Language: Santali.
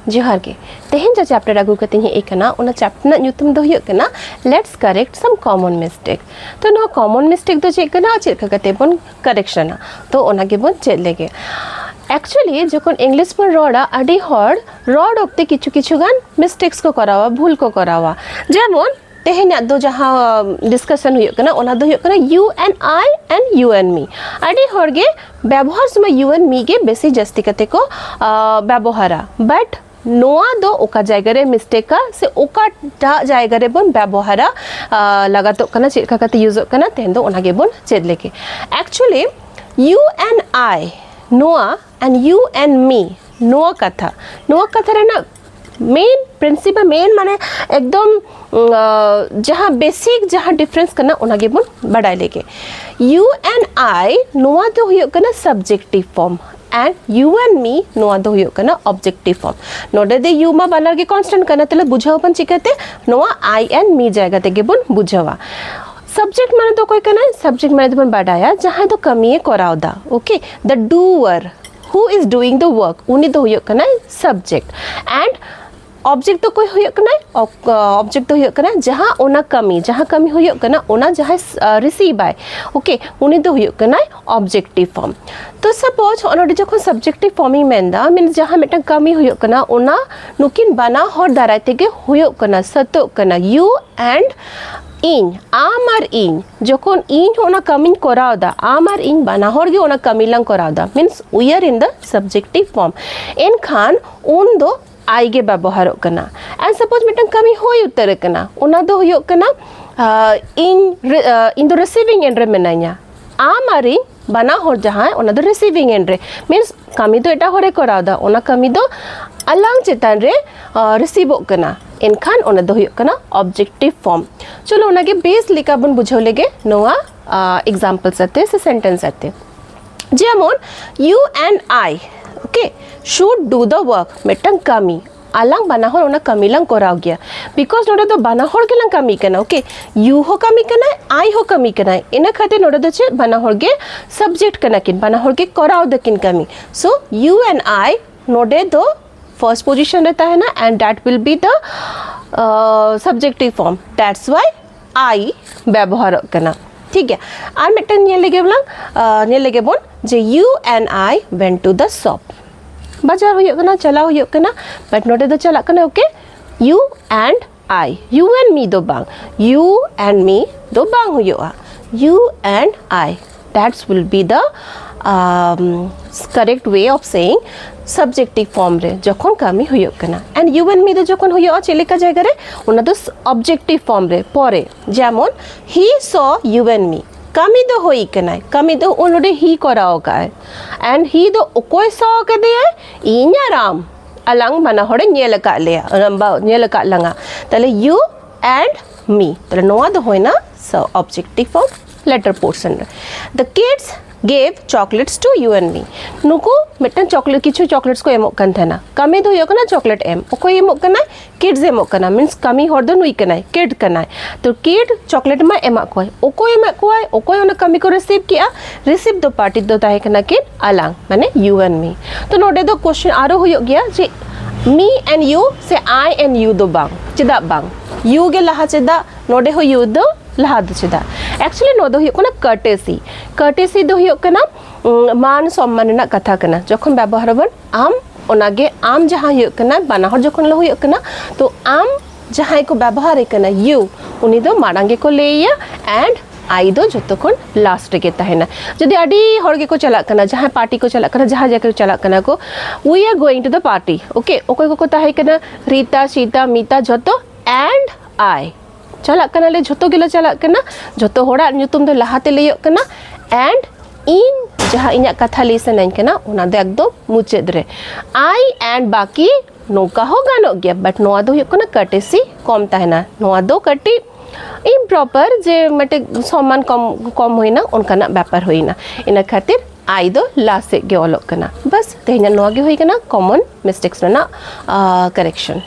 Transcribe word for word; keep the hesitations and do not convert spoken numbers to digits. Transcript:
ᱡᱚᱦᱟᱨ ᱜᱮ᱾ ᱛᱮᱦᱮᱧ ᱡᱟᱦᱟᱸ ᱪᱮᱯᱴᱟᱨ ᱟᱹᱜᱩ ᱠᱟᱛᱮᱧ ᱦᱮᱡ ᱟᱠᱟᱱᱟ, ᱚᱱᱟ ᱪᱮᱯᱴᱟᱨ ᱨᱮᱱᱟᱜ ᱧᱩᱛᱩᱢ ᱫᱚ ᱦᱩᱭᱩᱜ ᱠᱟᱱᱟ Let's Correct Some Common Mistake᱾ ᱛᱚ, ᱱᱚᱣᱟ ᱠᱚᱢᱚᱱ ᱢᱤᱥᱴᱮᱠ ᱫᱚ ᱪᱮᱫ ᱠᱟᱱᱟ, ᱪᱮᱫ ᱞᱮᱠᱟ ᱠᱟᱛᱮ ᱵᱚᱱ ᱠᱟᱨᱮᱠᱥᱚᱱᱟ, ᱛᱚ ᱚᱱᱟ ᱜᱮᱵᱚᱱ ᱪᱮᱫ ᱞᱮᱜᱮ᱾ ᱮᱠᱪᱩᱭᱮᱞᱤ ᱡᱚᱠᱷᱚᱱ ᱤᱝᱞᱤᱥ ᱵᱚᱱ ᱨᱚᱲᱟ, ᱟᱹᱰᱤ ᱦᱚᱲ ᱨᱚᱲ ᱚᱠᱛᱮ ᱠᱤᱪᱷᱩ ᱠᱤᱪᱷᱩ ᱜᱟᱱ ᱢᱤᱥᱴᱮᱠᱥ ᱠᱚ ᱠᱚᱨᱟᱣᱟ, ᱵᱷᱩᱞ ᱠᱚ ᱠᱚᱨᱟᱣᱟ᱾ ᱡᱮᱢᱚᱱ ᱛᱮᱦᱮᱧᱟᱜ ᱫᱚ ᱡᱟᱦᱟᱸ ᱰᱤᱥᱠᱟᱥᱚᱱ ᱦᱩᱭᱩᱜ ᱠᱟᱱᱟ, ᱚᱱᱟ ᱫᱚ ᱦᱩᱭᱩᱜ ᱠᱟᱱᱟ you and I and you and me᱾ ᱟᱹᱰᱤ ᱦᱚᱲ ᱜᱮ ᱵᱮᱵᱚᱦᱟᱨ ᱥᱚᱢᱚᱭ you and me ᱜᱮ ᱵᱮᱥᱤ ᱡᱟᱹᱥᱛᱤ ᱠᱟᱛᱮ ᱠᱚ ᱵᱮᱵᱚᱦᱟᱨᱟ, ᱵᱟᱴ ᱱᱚᱣᱟ ᱫᱚ ᱚᱠᱟ ᱡᱟᱭᱜᱟ ᱨᱮ ᱢᱤᱥᱴᱮᱠᱟ ᱥᱮ ᱚᱠᱟᱴᱟᱜ ᱡᱟᱭᱜᱟ ᱨᱮᱵᱚᱱ ᱵᱮᱵᱚᱦᱟᱨᱟ, ᱞᱟᱜᱟᱛᱚᱜ ᱠᱟᱱᱟ, ᱪᱮᱫ ᱞᱮᱠᱟ ᱠᱟᱛᱮ ᱤᱭᱩᱡᱚᱜ ᱠᱟᱱᱟ, ᱛᱮᱦᱮᱧ ᱫᱚ ᱚᱱᱟ ᱜᱮᱵᱚᱱ ᱪᱮᱫ ᱞᱮᱜᱮ᱾ ᱮᱠᱪᱩᱭᱮᱞᱤ you and I ᱱᱚᱣᱟ and you and me ᱱᱚᱣᱟ ᱠᱟᱛᱷᱟ, ᱱᱚᱣᱟ ᱠᱟᱛᱷᱟ ᱨᱮᱱᱟᱜ ᱢᱮᱱ ᱯᱨᱤᱱᱥᱤᱯᱟᱞ, ᱢᱮᱱ ᱢᱟᱱᱮ ᱮᱠᱫᱚᱢ ᱡᱟᱦᱟᱸ ᱵᱮᱥᱤᱠ ᱡᱟᱦᱟᱸ ᱰᱤᱯᱷᱟᱨᱮᱱᱥ ᱠᱟᱱᱟ, ᱚᱱᱟ ᱜᱮᱵᱚᱱ ᱵᱟᱰᱟᱭ ᱞᱮᱜᱮ᱾ You and I ᱱᱚᱣᱟ ᱫᱚ ᱦᱩᱭᱩᱜ ᱠᱟᱱᱟ subjective form and you and me ᱱᱚᱣᱟ ᱫᱚ ᱦᱩᱭᱩᱜ ᱠᱟᱱᱟ objective form᱾ ᱱᱚᱰᱮ ᱫᱚ you ᱢᱟ ᱵᱟᱱᱟᱨ ᱜᱮ ᱠᱚᱱᱥᱴᱮᱱᱴ ᱠᱟᱱᱟ, ᱛᱟᱦᱞᱮ ᱵᱩᱡᱷᱟᱹᱣ ᱵᱚᱱ ᱪᱤᱠᱟᱹᱛᱮ? ᱱᱚᱣᱟ I and me ᱡᱟᱭᱜᱟ ᱛᱮᱜᱮ ᱵᱚᱱ ᱵᱩᱡᱷᱟᱹᱣᱟ᱾ ᱥᱟᱵᱡᱮᱠᱴ ᱢᱟᱱᱮ ᱫᱚ ᱚᱠᱚᱭ ᱠᱟᱱᱟᱭ? ᱥᱟᱵᱡᱮᱠᱴ ᱢᱟᱱᱮ ᱫᱚᱵᱚᱱ ᱵᱟᱰᱟᱭᱟ ᱡᱟᱦᱟᱸᱭ ᱫᱚ ᱠᱟᱹᱢᱤᱭᱮ ᱠᱚᱨᱟᱣ ᱫᱟ, okay, the doer, who is doing the work, ᱩᱱᱤ ᱫᱚ ᱦᱩᱭᱩᱜ ᱠᱟᱱᱟᱭ ᱥᱟᱵᱡᱮᱠᱴ᱾ And ᱚᱵᱡᱮᱠᱴ ᱫᱚ ᱚᱠᱚᱭ ᱦᱩᱭᱩᱜ ᱠᱟᱱᱟᱭ? ᱚᱵᱡᱮᱠᱴ ᱫᱚ ᱦᱩᱭᱩᱜ ᱠᱟᱱᱟᱭ ᱡᱟᱦᱟᱸ ᱚᱱᱟ ᱠᱟᱹᱢᱤ, ᱡᱟᱦᱟᱸ ᱠᱟᱹᱢᱤ ᱦᱩᱭᱩᱜ ᱠᱟᱱᱟ, ᱚᱱᱟ ᱡᱟᱦᱟᱸᱭ ᱨᱤᱥᱤᱵᱷ ᱟᱭ, okay, ᱩᱱᱤ ᱫᱚ ᱦᱩᱭᱩᱜ ᱠᱟᱱᱟᱭ ᱚᱵᱡᱮᱠᱴᱤᱵᱷ ᱯᱷᱚᱨᱢ᱾ ᱛᱚ ᱥᱟᱯᱳᱡᱽ ᱦᱚᱸᱜᱼᱚ ᱱᱚᱰᱮ ᱡᱚᱠᱷᱚᱱ ᱥᱟᱵᱡᱮᱠᱴᱤᱵᱷ ᱯᱷᱚᱨᱢ ᱤᱧ ᱢᱮᱱᱫᱟ, ᱢᱤᱱ ᱡᱟᱦᱟᱸ ᱢᱤᱫᱴᱟᱝ ᱠᱟᱹᱢᱤ ᱦᱩᱭᱩᱜ ᱠᱟᱱᱟ, ᱚᱱᱟ ᱱᱩᱠᱤᱱ ᱵᱟᱱᱟ ᱦᱚᱲ ᱫᱟᱨᱟᱭ ᱛᱮᱜᱮ ᱦᱩᱭᱩᱜ ᱠᱟᱱᱟ, ᱥᱟᱹᱛᱚᱜ ᱠᱟᱱᱟ, you and ᱤᱧ, ᱟᱢ ᱟᱨ ᱤᱧ᱾ ᱡᱚᱠᱷᱚᱱ ᱤᱧ ᱦᱚᱸ ᱚᱱᱟ ᱠᱟᱹᱢᱤᱧ ᱠᱚᱨᱟᱣ ᱮᱫᱟ, ᱟᱢ ᱟᱨ ᱤᱧ ᱵᱟᱱᱟ ᱦᱚᱲ ᱜᱮ ᱚᱱᱟ ᱠᱟᱹᱢᱤ ᱞᱟᱝ ᱠᱚᱨᱟᱣ ᱮᱫᱟ, means we are in the subjective form, ᱮᱱᱠᱷᱟᱱ ᱩᱱ ᱫᱚ I ᱜᱮ ᱵᱮᱵᱚᱦᱟᱨᱚᱜ ᱠᱟᱱᱟ᱾ And ᱥᱟᱯᱳᱡᱽ ᱢᱤᱫᱴᱟᱝ ᱠᱟᱹᱢᱤ ᱦᱩᱭ ᱩᱛᱟᱹᱨ ᱟᱠᱟᱱᱟ, ᱚᱱᱟ ᱫᱚ ᱦᱩᱭᱩᱜ ᱠᱟᱱᱟ ᱤᱧ ᱤᱧ ᱫᱚ ᱨᱤᱥᱤᱵᱷᱤᱝ ᱮᱱᱰ ᱨᱮ ᱢᱮᱱᱟᱧᱟ, ᱟᱢ ᱟᱨ ᱤᱧ ᱵᱟᱱᱟ ᱦᱚᱲ ᱡᱟᱦᱟᱸᱭ, ᱚᱱᱟ ᱫᱚ ᱨᱤᱥᱤᱵᱷᱤᱝ ᱮᱱᱰ ᱨᱮ, ᱢᱤᱱᱥ ᱠᱟᱹᱢᱤ ᱫᱚ ᱮᱴᱟᱜ ᱦᱚᱲᱮ ᱠᱚᱨᱟᱣ ᱮᱫᱟ, ᱚᱱᱟ ᱠᱟᱹᱢᱤ ᱫᱚ ᱟᱞᱟᱝ ᱪᱮᱛᱟᱱ ᱨᱮ ᱨᱤᱥᱤᱵᱷᱚᱜ ᱠᱟᱱᱟ, ᱮᱱᱠᱷᱟᱱ ᱚᱱᱟ ᱫᱚ ᱦᱩᱭᱩᱜ ᱠᱟᱱᱟ ᱚᱵᱡᱮᱠᱴᱤᱵᱷ ᱯᱷᱚᱨᱢ᱾ ᱪᱚᱞᱚ ᱚᱱᱟᱜᱮ ᱵᱮᱥ ᱞᱮᱠᱟ ᱵᱚᱱ ᱵᱩᱡᱷᱟᱹᱣ ᱞᱮᱜᱮ ᱱᱚᱣᱟ ᱮᱠᱥᱟᱢᱯᱞᱥ ᱟᱛᱮ ᱥᱮ ᱥᱮᱱᱴᱮᱱᱥ ᱟᱛᱮ᱾ ᱡᱮᱢᱚᱱ you and I, okay, should do the work, ᱢᱤᱫᱴᱟᱝ ᱠᱟᱹᱢᱤ, ᱟᱞᱟᱝ ᱵᱟᱱᱟ ᱦᱚᱲ ᱚᱱᱟ ᱠᱟᱹᱢᱤ ᱞᱟᱝ ᱠᱚᱨᱟᱣ ᱜᱮᱭᱟ, ᱵᱤᱠᱚᱡᱽ ᱱᱚᱰᱮ ᱫᱚ ᱵᱟᱱᱟ ᱦᱚᱲ ᱜᱮᱞᱟᱝ ᱠᱟᱹᱢᱤ ᱠᱟᱱᱟ, okay, you ᱦᱚᱸ ᱠᱟᱹᱢᱤ ᱠᱟᱱᱟᱭ, I ᱦᱚᱸ ᱠᱟᱹᱢᱤ ᱠᱟᱱᱟᱭ, ᱤᱱᱟᱹ ᱠᱷᱟᱹᱛᱤᱨ ᱱᱚᱰᱮ ᱫᱚ ᱪᱮᱫ, ᱵᱟᱱᱟ ᱦᱚᱲ ᱜᱮ ᱥᱟᱵᱡᱮᱠᱴ ᱠᱟᱱᱟ ᱠᱤᱱ, ᱵᱟᱱᱟ ᱦᱚᱲ ᱜᱮ ᱠᱚᱨᱟᱣ ᱫᱟᱠᱤᱱ ᱠᱟᱹᱢᱤ᱾ So you and I ᱱᱚᱰᱮ ᱫᱚ first position ᱨᱮ ᱛᱟᱦᱮᱱᱟ, and that will be the subjective form. That's why I ᱵᱮᱵᱚᱦᱟᱨᱚᱜ ᱠᱟᱱᱟ. ᱴᱷᱤᱠ ᱜᱮᱭᱟ, ᱟᱨ ᱢᱤᱫᱴᱮᱱ ᱧᱮᱞ ᱞᱮᱜᱮ ᱵᱚᱞᱟᱝ, ᱧᱮᱞ ᱞᱮᱜᱮ ᱵᱚᱱ ᱡᱮ you and I went to the shop. ᱵᱟᱡᱟᱨ ᱦᱩᱭᱩᱜ ᱠᱟᱱᱟ, ᱪᱟᱞᱟᱣ ᱦᱩᱭᱩᱜ ᱠᱟᱱᱟ, but ᱱᱚᱰᱮ ᱫᱚ ᱪᱟᱞᱟᱜ ᱠᱟᱱᱟ, okay, you and I, you and me ᱫᱚ ᱵᱟᱝ, you and me ᱫᱚ ᱵᱟᱝ ᱦᱩᱭᱩᱜᱼᱟ, you and I, that will be the um, correct way of saying subjective form ᱨᱮ ᱡᱚᱠᱷᱚᱱ ᱠᱟᱹᱢᱤ ᱦᱩᱭᱩᱜ ᱠᱟᱱᱟ. And you and me ᱫᱚ ᱡᱚᱠᱷᱚᱱ ᱦᱩᱭᱩᱜᱼᱟ ᱪᱮᱫ ᱞᱮᱠᱟ ᱡᱟᱭᱜᱟ ᱨᱮ? ᱚᱱᱟ ᱫᱚ objective form ᱨᱮ ᱯᱚᱨᱮ. ᱡᱮᱢᱚᱱ he saw you and me, ᱠᱟᱹᱢᱤ ᱫᱚ ᱦᱩᱭ ᱠᱟᱱᱟᱭ, ᱠᱟᱹᱢᱤ ᱫᱚ already he ᱠᱚᱨᱟᱣ ᱟᱠᱟᱫ ᱟᱭ, and he ᱫᱚ ᱚᱠᱚᱭ saw ᱠᱮᱫᱮᱭᱟᱭ? ᱤᱧ ᱟᱨ ᱟᱢ, ᱟᱞᱟᱝ ᱵᱟᱱᱟ ᱦᱚᱲᱮ ᱧᱮᱞ ᱟᱠᱟᱫ ᱞᱮᱭᱟ, ᱧᱮᱞ ᱟᱠᱟᱫ ᱞᱟᱝᱟ. ᱛᱟᱦᱞᱮ you and me, ᱛᱟᱦᱞᱮ ᱱᱚᱣᱟ ᱫᱚ ᱦᱩᱭᱱᱟ objective form later portion ᱨᱮ. The kids gave chocolates to you and me. ᱱᱩᱠᱩ ᱢᱤᱫᱴᱮᱱ ᱪᱚᱠᱞᱮᱴ, ᱠᱤᱪᱷᱩ ᱪᱚᱠᱞᱮᱴᱥ ᱠᱚ ᱮᱢᱚᱜ ᱠᱟᱱ ᱛᱟᱦᱮᱱᱟ. ᱠᱟᱹᱢᱤ ᱫᱚ ᱦᱩᱭᱩᱜ ᱠᱟᱱᱟ ᱪᱚᱠᱞᱮᱴ ᱮᱢ. ᱚᱠᱚᱭ ᱮᱢᱚᱜ ᱠᱟᱱᱟᱭ? ᱠᱤᱰᱥ ᱮᱢᱚᱜ ᱠᱟᱱᱟ, means ᱠᱟᱹᱢᱤ ᱦᱚᱲ ᱫᱚ ᱱᱩᱭ ᱠᱟᱱᱟᱭ, ᱠᱤᱰ ᱠᱟᱱᱟᱭ. ᱛᱚ ᱠᱤᱰ ᱪᱚᱠᱞᱮᱴ ᱢᱟ ᱮᱢᱟᱜ ᱠᱚᱣᱟᱭ. ᱚᱠᱚᱭ ᱮᱢᱟᱜ ᱠᱚᱣᱟᱭ? ᱚᱠᱚᱭ ᱚᱱᱟ ᱠᱟᱹᱢᱤ ᱠᱚ ᱨᱤᱥᱤᱵᱷ ᱠᱮᱜᱼᱟ? ᱨᱤᱥᱤᱵᱷ ᱫᱚ ᱯᱟᱨᱴᱤ ᱫᱚ ᱛᱟᱦᱮᱸ ᱠᱟᱱᱟ ᱠᱤᱱ ᱟᱞᱟᱝ, ᱢᱟᱱᱮ you and me. ᱛᱚ ᱱᱚᱰᱮ ᱫᱚ ᱠᱚᱥᱪᱮᱱ ᱟᱨᱚ ᱦᱩᱭᱩᱜ ᱜᱮᱭᱟ ᱡᱮ me and you ᱥᱮ I and you ᱫᱚ ᱵᱟᱝ, ᱪᱮᱫᱟᱜ ᱵᱟᱝ? You ᱜᱮ ᱞᱟᱦᱟ ᱪᱮᱫᱟᱜ? ᱱᱚᱰᱮ ᱦᱚᱸ you ᱫᱚ ᱞᱟᱦᱟ ᱫᱚ ᱪᱮᱫᱟᱜ? Actually ᱱᱚᱣᱟ ᱫᱚ ᱦᱩᱭᱩᱜ ᱠᱟᱱᱟ courtesy. Courtesy ᱫᱚ ᱦᱩᱭᱩᱜ ᱠᱟᱱᱟ ᱩᱸ, ᱢᱟᱱ ᱥᱚᱢᱢᱟᱱ ᱨᱮᱱᱟᱜ ᱠᱟᱛᱷᱟ ᱠᱟᱱᱟ. ᱡᱚᱠᱷᱚᱱ ᱵᱮᱵᱚᱦᱟᱨ ᱟᱵᱚᱱ ᱟᱢ, ᱚᱱᱟᱜᱮ ᱟᱢ ᱡᱟᱦᱟᱸ ᱦᱩᱭᱩᱜ ᱠᱟᱱᱟ, ᱵᱟᱱᱟ ᱦᱚᱲ ᱡᱚᱠᱷᱚᱱ ᱞᱮ ᱦᱩᱭᱩᱜ ᱠᱟᱱᱟ, ᱛᱚ ᱟᱢ ᱡᱟᱦᱟᱸᱭ ᱠᱚ ᱵᱮᱵᱚᱦᱟᱨᱮ ᱠᱟᱱᱟ you, ᱩᱱᱤ ᱫᱚ ᱢᱟᱲᱟᱝ ᱜᱮᱠᱚ ᱞᱟᱹᱭᱮᱭᱟ, and I ᱫᱚ ᱡᱚᱛᱚ ᱠᱷᱚᱱ ᱞᱟᱥᱴ ᱨᱮᱜᱮ ᱛᱟᱦᱮᱱᱟ. ᱡᱩᱫᱤ ᱟᱹᱰᱤ ᱦᱚᱲ ᱜᱮᱠᱚ ᱪᱟᱞᱟᱜ ᱠᱟᱱᱟ, ᱡᱟᱦᱟᱸᱭ ᱯᱟᱨᱴᱤ ᱠᱚ ᱪᱟᱞᱟᱜ ᱠᱟᱱᱟ, ᱡᱟᱦᱟᱸ ᱡᱟᱭᱜᱟ ᱠᱚ ᱪᱟᱞᱟᱜ ᱠᱟᱱᱟ ᱠᱚ, we are going to the party, okay, ᱚᱠᱚᱭ ᱠᱚᱠᱚ ᱛᱟᱦᱮᱸ ᱠᱟᱱᱟ? ᱨᱤᱛᱟ, ᱥᱤᱛᱟ, ᱢᱤᱛᱟ, ᱡᱚᱛᱚ, and I. ᱪᱟᱞᱟᱜ ᱠᱟᱱᱟᱞᱮ, ᱡᱷᱚᱛᱚ ᱜᱮᱞᱮ ᱪᱟᱞᱟᱜ ᱠᱟᱱᱟ, ᱡᱷᱚᱛᱚ ᱦᱚᱲᱟᱜ ᱧᱩᱛᱩᱢ ᱫᱚ ᱞᱟᱦᱟᱛᱮ ᱞᱟᱹᱭᱚᱜ ᱠᱟᱱᱟ, and ᱤᱧ ᱡᱟᱦᱟᱸ ᱤᱧᱟᱹᱜ ᱠᱟᱛᱷᱟ ᱞᱟᱹᱭ ᱥᱟᱱᱟᱧ ᱠᱟᱱᱟ ᱚᱱᱟ ᱫᱚ ᱮᱠᱫᱚᱢ ᱢᱩᱪᱟᱹᱫ ᱨᱮ. I and ᱵᱟᱹᱠᱤ ᱱᱚᱝᱠᱟ ᱦᱚᱸ ᱜᱟᱱᱚᱜ ᱜᱮᱭᱟ, but ᱱᱚᱣᱟ ᱫᱚ ᱦᱩᱭᱩᱜ ᱠᱟᱱᱟ courtesy ᱠᱚᱢ ᱛᱟᱦᱮᱱᱟ, ᱱᱚᱣᱟ ᱫᱚ ᱠᱟᱹᱴᱤᱡ improper, ᱡᱮ ᱢᱤᱫᱴᱮᱡ ᱥᱚᱢᱢᱟᱱ ᱠᱚᱢ, ᱠᱚᱢ ᱦᱩᱭᱱᱟ, ᱚᱱᱠᱟᱱᱟᱜ ᱵᱮᱯᱟᱨ ᱦᱩᱭᱱᱟ. ᱤᱱᱟᱹ ᱠᱷᱟᱹᱛᱤᱨ I ᱫᱚ ᱞᱟᱦᱟ ᱥᱮᱫ ᱜᱮ ᱚᱞᱚᱜ ᱠᱟᱱᱟ. ᱵᱟᱥ, ᱛᱮᱦᱮᱧᱟᱜ ᱱᱚᱣᱟ ᱜᱮ ᱦᱩᱭ ᱠᱟᱱᱟ common mistakes ᱨᱮᱱᱟᱜ ᱠᱟᱨᱮᱠᱥᱚᱱ.